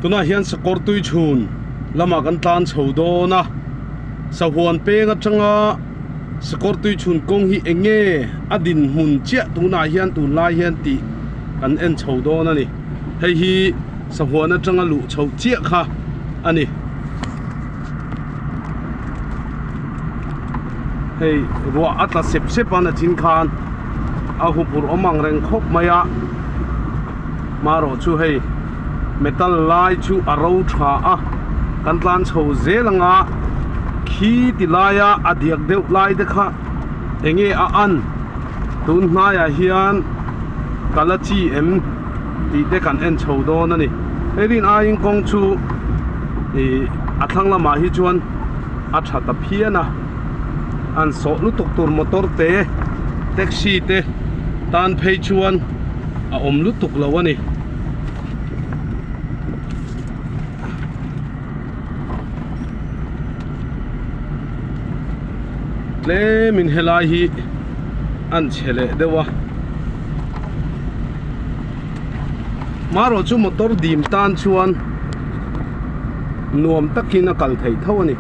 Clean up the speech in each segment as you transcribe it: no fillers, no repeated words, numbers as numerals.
Tunah hian sakawr tui chhun lamah kan tlan chho dawn a, sahuan peng atanga sakawr tui chhun kawng hi eng nge a dinhmun chiah tunah hian tunlai hian tih kan en chho dawn a ni. Hei hi sahuan atanga luh chhoh chiah kha a ni. Hei ruah a tla sep sep a na chin khan a huphurh awm ang reng khawp mai a marawh chu hei metal lai chu a ro tha a kan tlan chho zel anga khi ti laia a diak deuh lai te kha eng nge a an tun hnaiah hian kala chi em tih te kan en chho dawn a ni hei rin aiin kawng chu ih a thlang lamah hi chuan a tha ta phian a an sawh lutuk tur motor te taxi te tan phei chuan a awm lutuk lo a ni. Tlemin helai hi an chhe leh deuh a marawh chu motor dim tan chuan nuam takin a kal theih tho a ni.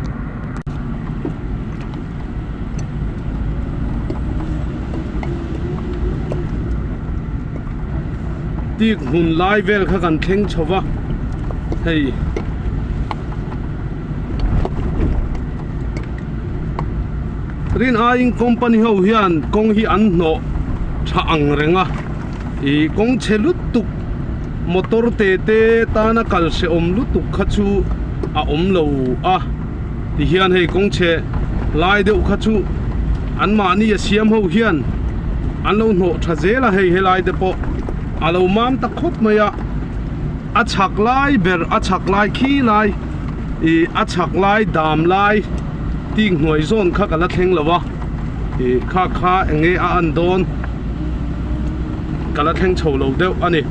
Tik hmun lai vel kha kan thleng chho va hei rin aiin company ho hian kawng hi an hnawh tha ang reng a ih kawng chhe lutuk motor te te tana kal hrehawm lutuk kha chu a awm lo a tihian hei kawng chhe lai deuh kha chu anmahni a siam ho hian an lo hnawh tha zel a hei helai te pawh a lo mam ta khawp mai a a chhak lai ber a chhak lai khi lai ih a chhak lai dam lai tik hnuai zawn kha ka la thleng lo a ih kha kha eng nge a an dawn ka la thleng chho lo deuh a ni.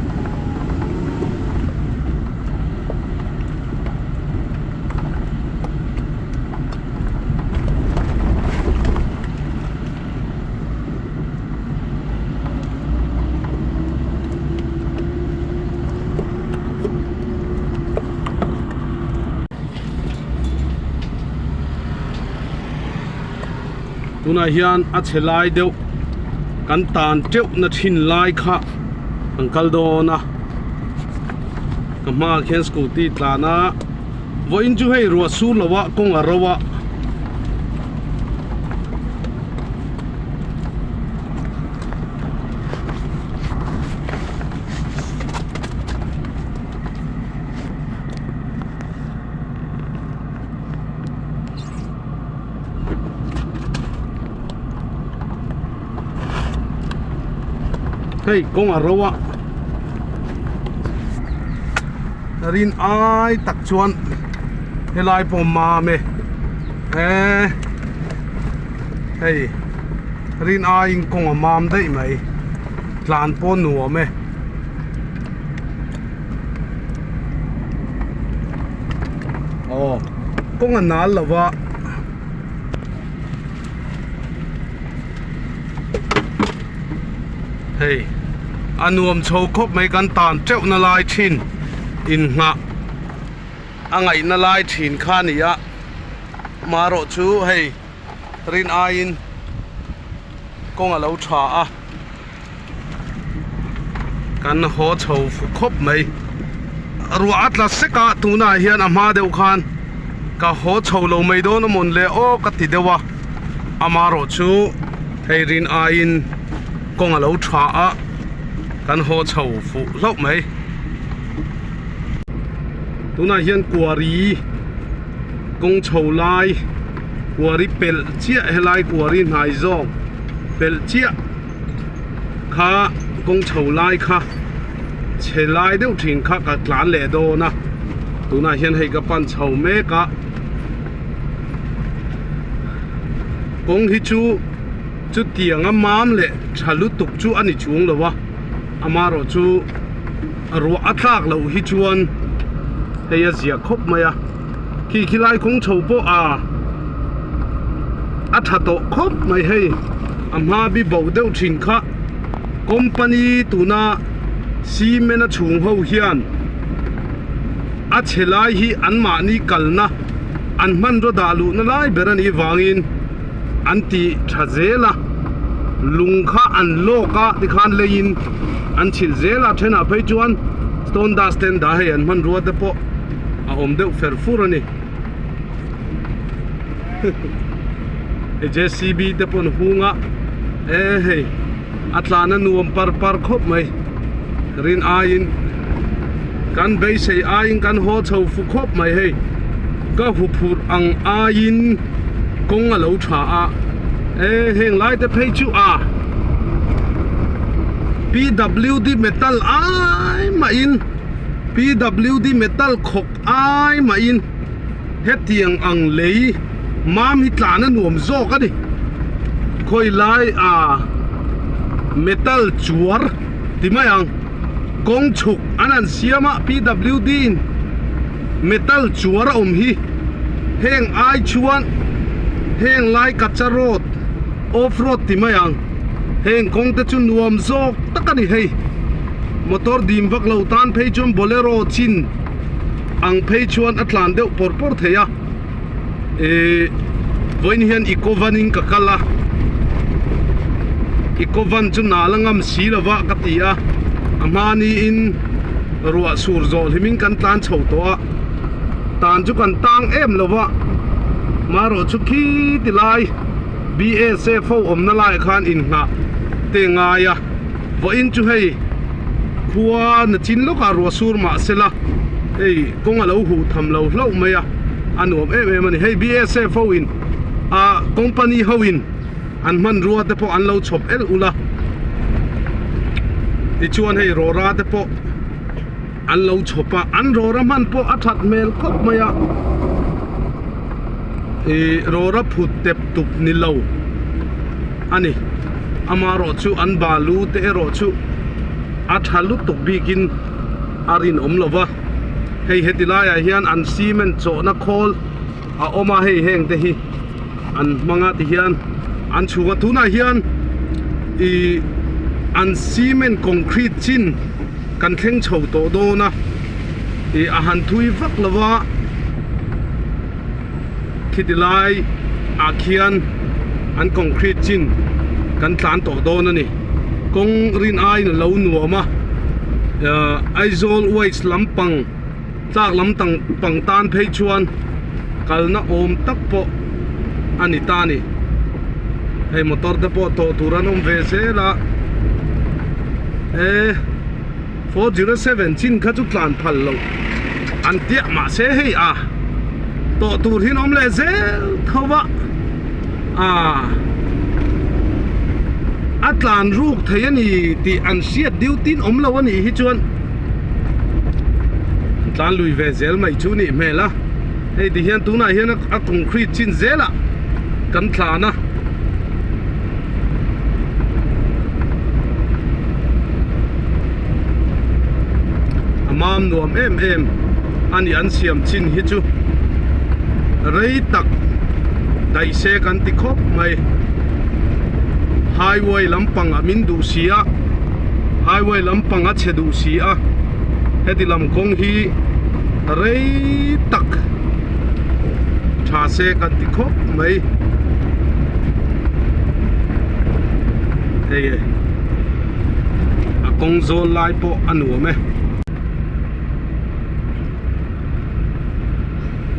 Tunah hian a chhe lai deuh kan tan teuh na thin lai kha kan kal dawn a ka hmaah khian scooty tlan a vawiin chu hei ruah sur lo a kawng a ro a. Hei kawng a ro a rin ai tak chuan helai pawh mam e eee hei rin aiin kawng a mam daih mai tlan pawh nuam e. Aw kawng a nal lo va hei a nuam chho khawp mai kan tan teuh na lai thin inngah a ngaihna lai thin kha a ni a marawh chu hei rin aiin kawng a lo tha a. Kan haw chho fu khawp mai. Ruah a tla sek a, tunah hian a hma deuh khan ka haw chho lo mai dawn a mawn le aw ka ti deuh a. Amarawh chu hei rin aiin kawng a lo tha a, kan haw chho fuh hlauh mai. Tunah hian kuari kawng chho lai kuari pelh chiah helai kuari hnai zawk pelh chiah. Kha kawng chho lai kha chhe lai deuh thin kha ka tlan leh dawn a tunah hian hei ka pan chho mek a kawng hi chu chutiang a mam leh tha lutuk chu a ni chung lo a amaherawh chu ruah a tlak loh hi chuan hei a zia khawp mai a khi khi lai kawng chho pawh a a tha tawh khawp mai hei a hma bi bo deuh thin kha company tuna cement a chhung ho hian a A chhe lai hi anmahni kalna an hmanraw dah luhna lai ber a nih vangin an ti tha zel a, lung kha an lawk a tikhan leiin an chhilh zel a, thenah phei chuan stone dust te an dah hei an hmanrua te pawh a awm deuh fer fur a ni. J_c_b te pawh an hung a e hei a tlan a nuam par par khawp mai rin aiin kan beisei aiin kan haw chho fu khawp mai hei ka hu phurh ang aiin kawng a lo tha a e heng lai te phei chu a P_w_d metal ai mahin P_w_d metal khawk ai mahin. Hetiang ang lei mam hi tlan a nuam zawk a ni. Khawi lai a metal chuar ti mai ang kawng chhuk an han siam a PWD in metal chuar a awm hi heng ai chuan heng lai kacha road off road ti mai ang heng kawng te chu nuam zawk tak a ni hei motor dim vak lo tan phei chuan bolero chin. Ang phei chuan a tlan deuh pawr pawr thei a, ihh vawiin hian eco van in ka kal a, eco van chu nal a ngam si lo va ka ti a, a hmaniin ruah sur zawh hlimin kan tlan chho tawh a, tan chu kan tang em lo va, marawh chu khi ti lai B_S_F ho awmna laiah khan inngah te ngai a, vawiin chu hei. Khua na chin lawkah ruah sur mah se la, hei kawng a lo huh tham lo hlauh mai a, a nuam em em a ni. Hei BSF ho in ah company ho in an hmanrua te pawh an lo chhawp el ul a, tichuan hei rawra te pawh an lo chhawp a, an rawra hman pawh a that hmel khawp mai a, ih rawra phut tep tup ni lo a ni. Amaherawhchu an balu te erawh chu a tha lutuk bikin a rinawm lo va, hei heti laiah hian an cement chawhna khawl a awm a, hei heng te hi an hmang a tihian an chhung a, tunah hian ih an cement concrete chin kan thleng chho tawh dawn a, ih a han thui vak lo va. Khiti lai ah khian an concrete chin kan tlan tawh dawn a ni. Kawng rin aiin a lo nuam a, Aizawl Waste lampang tlak lam pang tan phei chuan kalna awm tak pawh a ni ta a ni. Hei motor te pawh tawh tur an awm ve zel a, e 407 chin kha chu tlan phal loh. An tiah mahse hei a tawh tur hi an awm leh zel tho va, aaa a tlan ruk thei a ni tih an hriat deuh tin awm lo a nih hi chuan an tlan lui ve zel mai chu nih hmel a, hei ti hian tunah hian a concrete chin zelah kan tlan a. A mam nuam em em a ni an siam chin hi chu rei tak daih se kan ti khawp mai highway lampang a min duh si a highway lampang a chhe duh si a heti lam kawng hi rei tak tha se kan ti khawp mai. Hei a kawng zawl lai pawh a nuam e.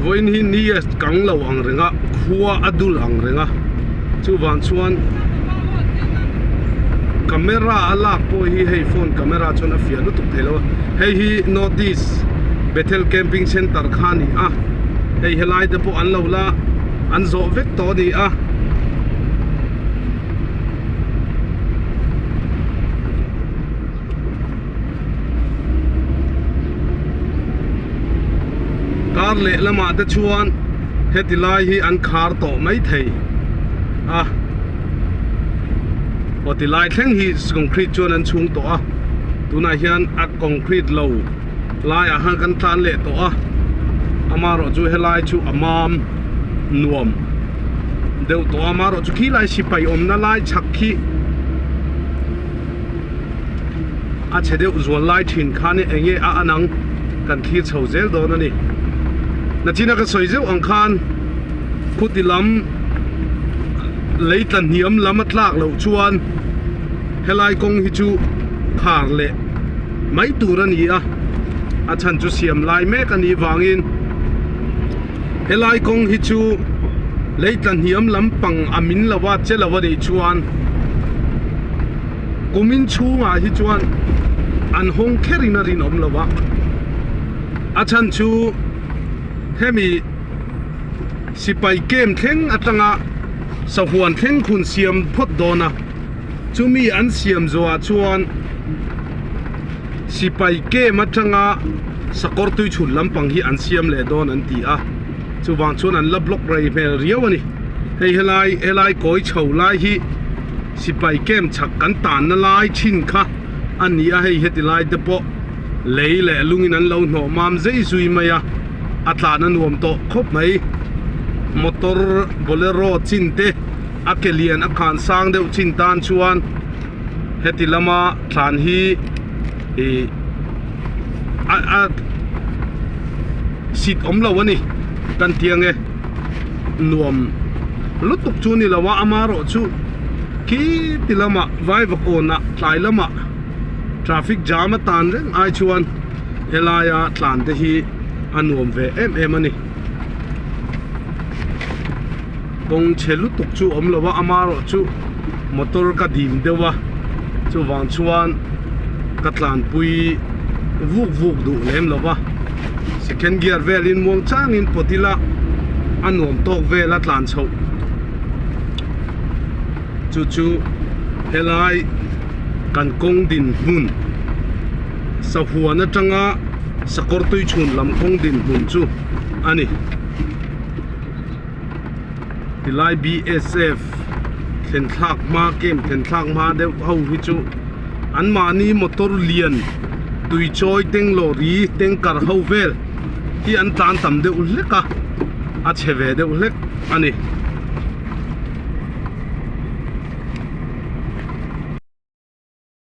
Vawiin hi ni a kang lo ang reng a, khua a dul ang reng a, chuvang chuan camera a lak pawh hi hei phone camera chuan a fiah lutuk thei lo a, hei hi North East Bethel Camping Centre kha a ni a, hei helai te pawh an lo la an zawh vek tawh a ni a. Kar leh lamah te chuan heti lai hi an khar tawh mai thei a aw ti lai thleng hi concrete chuan an chhung tawh a tunah hian a concrete lo laiah khan kan tlan leh tawh a amaherawh chu helai chu a mam nuam deuh tawh a amaherawh chu khilai sipai awmna lai chhak khi a chhe deuh zual lai thin khan eng nge a an ang. kan thlir chho zel dawn a ni. Nachina ka sawi zeuh ang khan khuti lam lei tla hniam lam a tlak loh chuan helai kawng hi chu khar leh mai tur a ni a, a chhan chu siam lai mek a nih vangin helai kawng hi chu lei tla hniam lampang a min lo a che lo a nih chuan Kumin chhungah hi chuan an hawng kherin a rinawm lo a, a chhan chu hemi sipai camp thleng atanga sahuan thleng khun siam phawt dawn a, chumi an siam zawhah chuan sipai camp atanga sakawr tuichhun lampang hi an siam leh dawn an ti a, chuvang chuan an la block rei hmel riau a ni. Hei helai helai kawi chho lai hi. Sipai camp chhak kan tanna lai thin kha a ni a, hei heti lai te pawh lei leh lungin an lo hnawh mam zei zui mai a, a tlan a nuam tawh khawp mai. Motor bolero chin te a ke lian a khan sang deuh chin tan chuan heti lama tlan hi ih a a sit awm lo a ni kan ti ang e. Nuam lutuk chu ni lo a, amaherawh chu khi ti lamah Vaivakawnah tlai lamah traffic jam a tan reng ai chuan helaia tlan te hi a nuam ve em em a ni. Kawng chhe lutuk chu awm lo a, amaherawh chu motor ka dim deuh a, chuvang chuan ka tlanpui vuk vuk duh lem lo va. Second gear velin muang changin pawt ila a nuam tawk vel a tlan chhoh chu chu helai kan kawng dinhmun sahuan atanga sakawr tui chhun lam kawng dinhmun chu a ni. Tilai BSF thlen thlak hma camp thlen thlak hma deuh ho hi chu an mahni motor lian tui chawi teng lawri tanker ho vel hi an tlan tam deuh hlek a a chhe ve deuh hlek a ni.